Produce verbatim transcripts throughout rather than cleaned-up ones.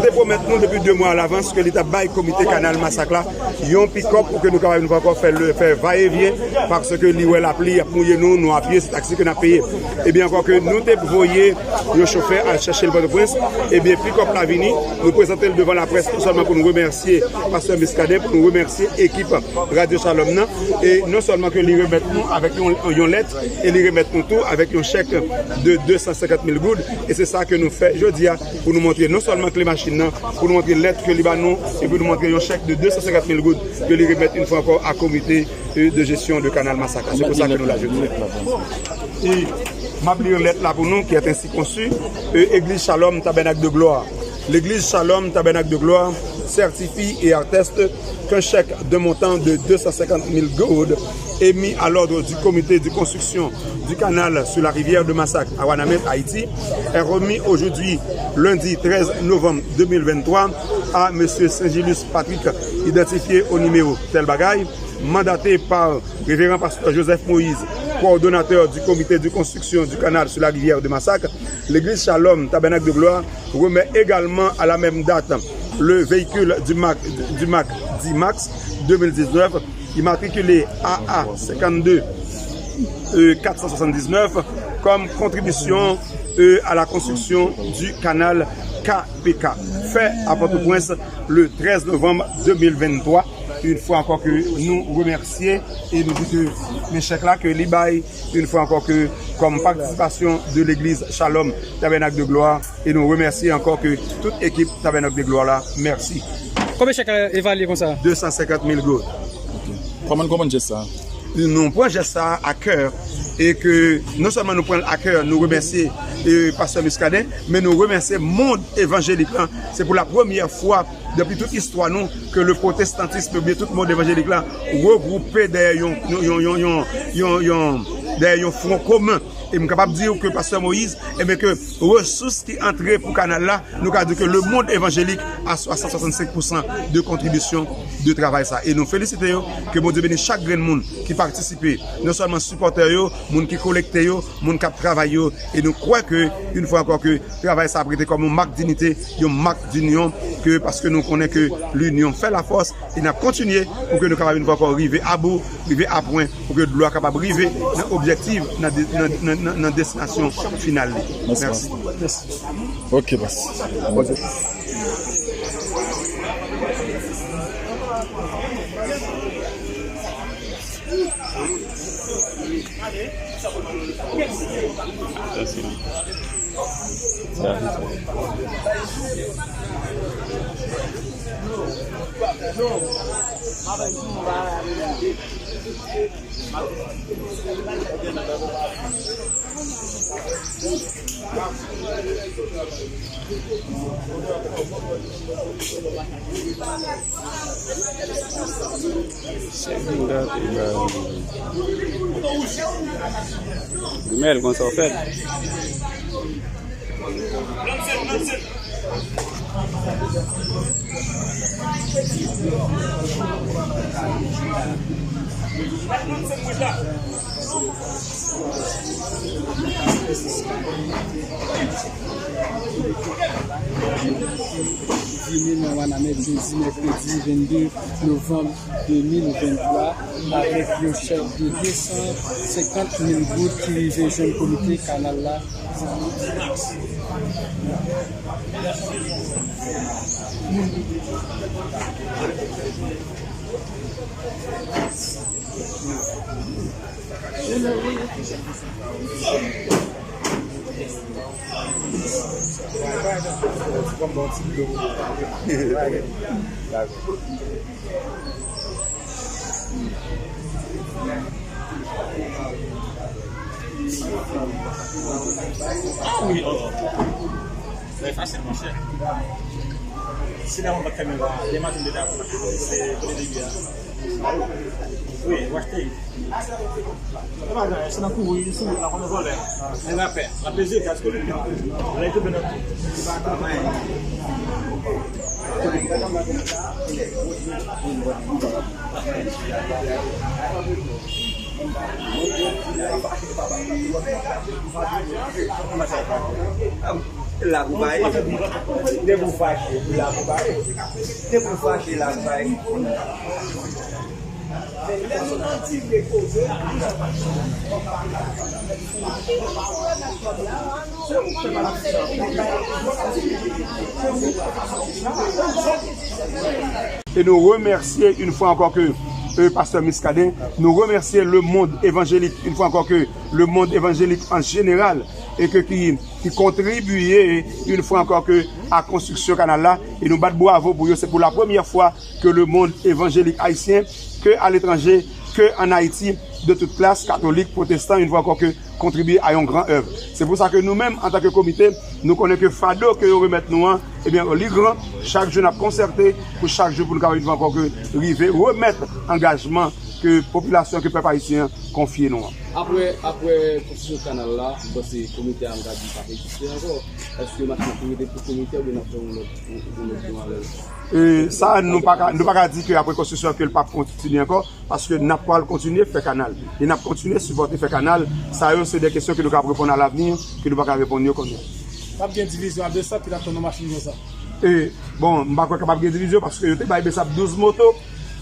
Te pwomèt nou depi de mwa alavans ke li t ap bay komite Kanal Masak la yon pikòp pou ke nou kapab yon fwa ankò fè le, fè vayevyen, paske li wè lapli ap mouye nou, nou a pye, se taksi ke n ap peye. Ebyen, ankò ke nou te voye yon chofè al chèche l Pòtoprens, ebyen, pikòp la vini, nou prezante l devan laprès, non sèlman pou nou remèsye pastè Muscadin, pou nou remèsye ekip Radyo Shalom nan, e non sèlman ke li remèt nou avèk yon, yon lèt, e li remèt nou tou avèk yon chèk de de san senkant mil goud, e se sa ke nou fè jodi a, pou nou montre non sèlman kle machin nan, pou nou montre lèt ke li ba nou, epi nou montre yon chèk de de san senkant mil goud ke li remèt yon fwa ankò a komite, euh, de jesyon de Kanal Masak la. Se pou sa ke nou la jodi a. E m ap li lèt la pou nou, qui est ainsi conçu, euh, Église Shalom Tabernacle de Gloire. L'Église Shalom Tabernacle de Gloire certifie et atteste qu'un chèque d'un montant de deux cent cinquante mille gourdes émis à l'ordre du comité de construction du canal sur la rivière de Massacre à Wanament, Haïti, est remis aujourd'hui, lundi treize novembre deux mille vingt-trois, à Monsieur Saint-Gilus Patrick, identifié au numéro tel bagay, mandaté par Révérend Pasteur Joseph Moïse, coordonnateur du comité de construction du canal sur la rivière de Massacre, l'église Shalom Tabernacle de Gloire remet également à la même date le véhicule du Mac, du Mac D-Max deux mille dix-neuf, immatriculé A A cinquante-deux, euh, quatre cent soixante-dix-neuf, comme contribution, euh, à la construction du canal K P K, fait à Port-au-Prince le treize novembre deux mille vingt-trois. Yon fwa ankò ke nou remèsye e nou di ke men chèk la ke li bay, yon fwa ankò ke kòm patisipasyon de legliz Shalom Tabernacle de Gloire, e nou remèsye ankò ke tout ekip Tabernacle de Gloire la, mèsi. Konbyen chèk la evalye konsa? De san senkant mil goud. Kòman n konprann jès sa? Nou pran jès sa a kè, e ke non sèlman nou pran l a kè, nou remèsye, e, pastè Muscadin, men nou remèsye mond evanjelik lan. Se pou la premyè fwa depi tout istwa nou ke le pwotestantism oubyen tout mond evanjelik la regwoupe dèyè yon, yon, dèyè yon fwon komen. E m kapab di w ke pastè Moïse, enben ke resous ki antre pou kanal la, nou ka di ke le mond evanjelik a swasant, swasannsenk pousan de kontribisyon de travay sa. E nou felisite yo, ke Bondye beni chak grenn moun ki patisipe, non sèlman sipòtè yo, moun ki kolekte yo, moun k ap travay yo, e nou kwè ke, yon fwa ankò, ke travay sa ap rete kòm yon mak dinite, yon mak dinyon, ke paske nou konnen ke linyon fè lafòs, e n ap kontinye pou ke nou kapab yon fwa ankò rive abou, rive a pwen, pou ke dlo a kapab rive nan objektif, nan de-, nan, nan, nan, nan destinasyon final li. Mèsi. Mèsi. Ok, pas. Grimèl, konsa w fè l. Vini nan Wanament jodi mèkredi vennde novanm de mil venntwa avèk yon chèk de de san senkant mil goud ki rive jwenn komite kanal la. Ah wi, oh. Sa e fasil, monchè. Si la mwen pa t fèmen la, demen maten m te ta se kote debi a. Wi, w achte. E pa jan, se nan kouri, sou wout la, konn vòlè. Nèg la pè, la peze, gaz kolik nan. Lè tou bè nan tou. La pou bay. Depi w fache, la pou bay. Depi w fache, la pou bay. E nou remèsye yon fwa ankò ke, euh, pastè Muscadin, nou remèsye le monde évangélique, yon fwa ankò ke le monde évangélique en général, e ke ki, ki kontribiye yon fwa ankò ke a konstriksyon kanal la, e nou bat bwavo pou yo. Se pou la premyè fwa ke le monde évangélique haïtien, ke aletranje, ke an Ayiti, de tout klas, katolik, pwotestan, yon fwa ankò ke kontribiye a yon gran èv. Se pou sa ke nou menm, antanke komite, nou konnen ke fado ke yo remèt nou an, ebyen, li gran, chak jou n ap konsète pou chak jou pou nou kapab yon fwa ankò ke rive remèt angajman ke popilasyon, ke pèp ayisyen an konfye nou an. Apre, apre konstriksyon kanal la, m panse komite a, m ka di, p ap egziste ankò. Èske n ap mete pou komite oubyen n ap fè yon lòt, yon, yon lòt jan avè l? E sa, nou pa ka, nou pa ka di ke apre konstriksyon ke l p ap kontinye ankò, paske n ap pral kontinye fè kanal. E n ap kontinye sipòte fè kanal. Sa yo, se de kesyon ke nou ka ap reponn a lavni, ke nou pa ka reponn yo kounye a. P ap gen divizyon a Besap ki t ap tann yon machin konsa? E, bon, m pa kwè kapab gen divizyon, paske yo te bay Besap douz moto,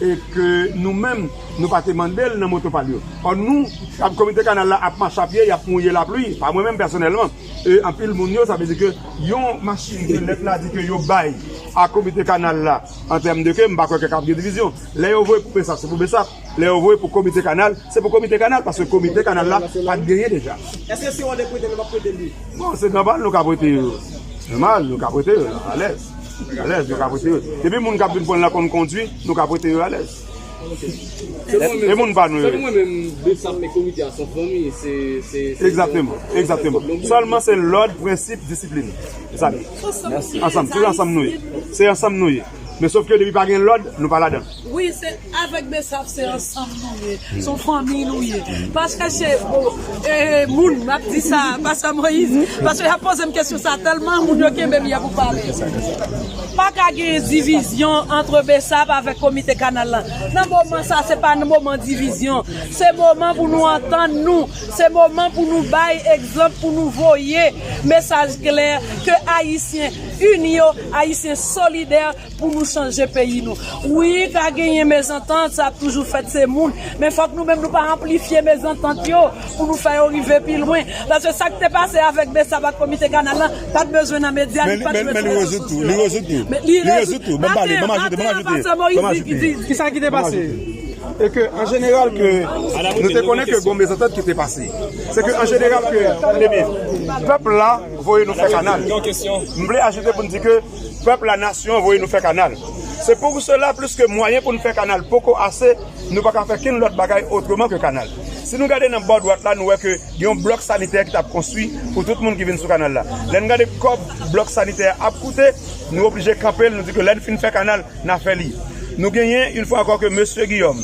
e ke nou menm, nou pa te mande l nan moto pa l yo. Ò, nou, ap komite kanal la ap mache a pye, y ap mouye lapli, pa mwen menm pèsonèlman. E anpil moun yo, sa vle di ke yon machin ke lèt la di ke yo bay a komite kanal la, an tèm de ke m pa kwè ke kapab gen divizyon. Lè yo voye pou Besap, se pou Besap. Lè yo voye pou komite kanal, se pou komite kanal, paske komite kanal la pa t genyen deja. Èske si w ap prete l, w ap prete l? Bon, se nòmal, nou ka prete yo. Nòmal, nou ka prete yo, alèz. Alèz, nou ka prete yo. Depi moun k ap vin pran l la konn kondwi, nou ka prete yo alèz. E moun pa nou yo. Sèlman menm Besap, men komite a se yon fanmi, se, se, se Egzakteman, egzakteman. Sèlman se lòd, prensip, disiplin. Se sa l ye. Ansanm, se ansanm nou ye. Se ansanm nou ye. Men sof ke depi pa gen lòd, nou pa ladan. Wi, se avèk Besap, se ansanm nou ye. Se yon fanmi nou ye. Paske se, bon, e, moun, m ap di sa, pastè Moïse, paske y ap poze m kesyon sa tèlman, moun yo kenbe m yè pou pale. Pa ka gen divizyon ant Besap avèk komite kanal la. Nan moman sa, se pa nan moman divizyon. Se moman pou nou antann nou. Se moman pou nou bay egzanp, pou nou voye mesaj klè ke Ayisyen ini yo, Ayisyen solidè, pou nou chanje peyi nou. Wi, ka genyen mezantant, sa ap toujou fèt, se moun. Men fòk nou menm nou pa anplifye mezantant yo pou nou fè yo rive pi lwen. Paske sa k te pase avèk Besap ak komite kanal la, pa t bezwen nan medya, li pa t bezwen nan rezo sosyo. Men li rezoud tou, li rezoud tou. Li rezoud tou. Ban m pale, ban m ajoute, ban m ajoute. Pastè Moïse di, di, di. Kisa ki te pase? E ke, an jeneral, ke nou te konnen ke gon mezantant ki te pase. Se ke, an jeneral, ke, ebyen, pèp la voye nou fè kanal. M vle ajoute pou n di ke pèp la, nasyon an voye nou fè kanal. Se pou sela, pliske mwayen pou n fè kanal poko ase, nou pa ka fè kenn lòt bagay otreman ke kanal. Si nou gade nan bò dwat la, nou wè ke gen yon blòk sanitè ki t ap konstwi pou tout moun ki vin sou kanal la. Lè n gade kòb blòk sanitè a ap koute, nou oblije kanpe l, nou di ke lè n fin fè kanal, n a fè li. Nou genyen, yon fwa ankò, ke mesye Guillaume,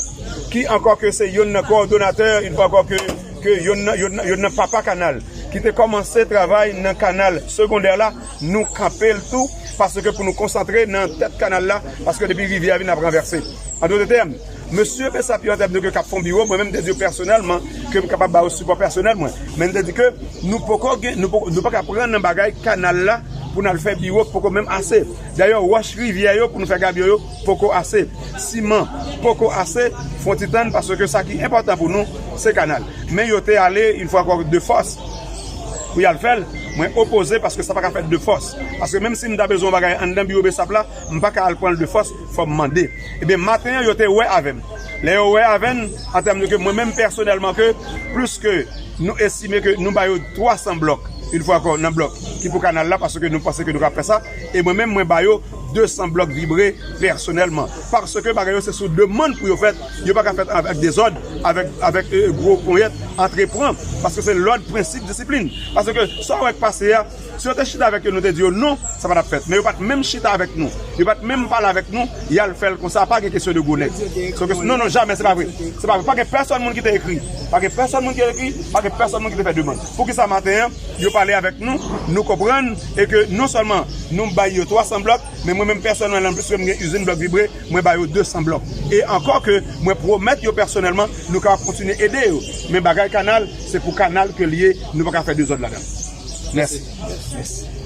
ki ankò ke se youn nan kowòdonatè, yon fwa ankò ke, ke youn nan, youn nan, youn nan papa kanal, ki te kòmanse travay nan kanal segondè la, nou kanpe l tou, paske pou nou konsantre nan tèt kanal la, paske depi rivyè a vin ap ranvèse. An dòt tèm, mesye Besap yo, an tèm de ke k ap fè yon biwo, mwen menm, m te di yo pèsonèlman ke m kapab ba yo sipò pèsonèl mwen. Men m te di ke nou poko gen, nou poko, nou pa ka pran nan bagay kanal la pou n al fè biwo, poko menm ase. Dayè, wòch rivyè yo pou nou fè gabyo yo poko ase. Siman poko ase, fè yon ti tann, paske sa ki enpòtan pou nou, se kanal. Men yo te ale, yon fwa ankò, de fòs pou y al fè l. Mwen opoze, paske sa pa ka fèt de fòs. Paske menm si m ta bezwen yon bagay anndan biwo Besap la, m pa ka al pran l de fòs, fò m mande. Ebyen, maten an, yo te wè avè m. Lè yo wè avè n, an tèm de ke mwen menm pèsonèlman, ke plis ke nou estime ke nou ba yo twa san blòk, yon fwa ankò, nan blòk ki pou kanal la, paske nou panse ke nou ka fè sa. E mwen menm, mwen ba yo de san blòk vibre pèsonèlman. Paske bagay yo se sou demann pou yo fèt, yo pa ka fèt avèk dezòd, avèk, avèk, e, gwo ponyèt, antrepran. Paske se lòd, prensip, disiplin. Paske sa w wè k pase a, si yo te chita avèk yo, nou te di yo non, sa pa t ap fèt. Men yo pa t menm chita avèk nou. Yo pa t menm pale avèk nou, y al fè l konsa, pa gen kesyon de gwo nèg. Se ke, non, non, jamè, se pa vre. Se pa vre. Pa gen pèsòn moun ki te ekri. Pa gen pèsòn moun ki te ekri, pa gen pèsòn moun ki te fè demann. Poukisa maten an, yo pale avèk nou, nou konprann, e ke non sèlman nou bay yo twa san blòk, men mwen menm pèsonèlman, plis ke m gen izin blòk vibre, mwen ba yo de san blòk. E ankò ke mwen pwomèt yo pèsonèlman, nou kapab kontinye ede yo. Men bagay kanal, se pou kanal ke l ye, nou pa ka fè dezòd ladan. Mèsi. Mèsi.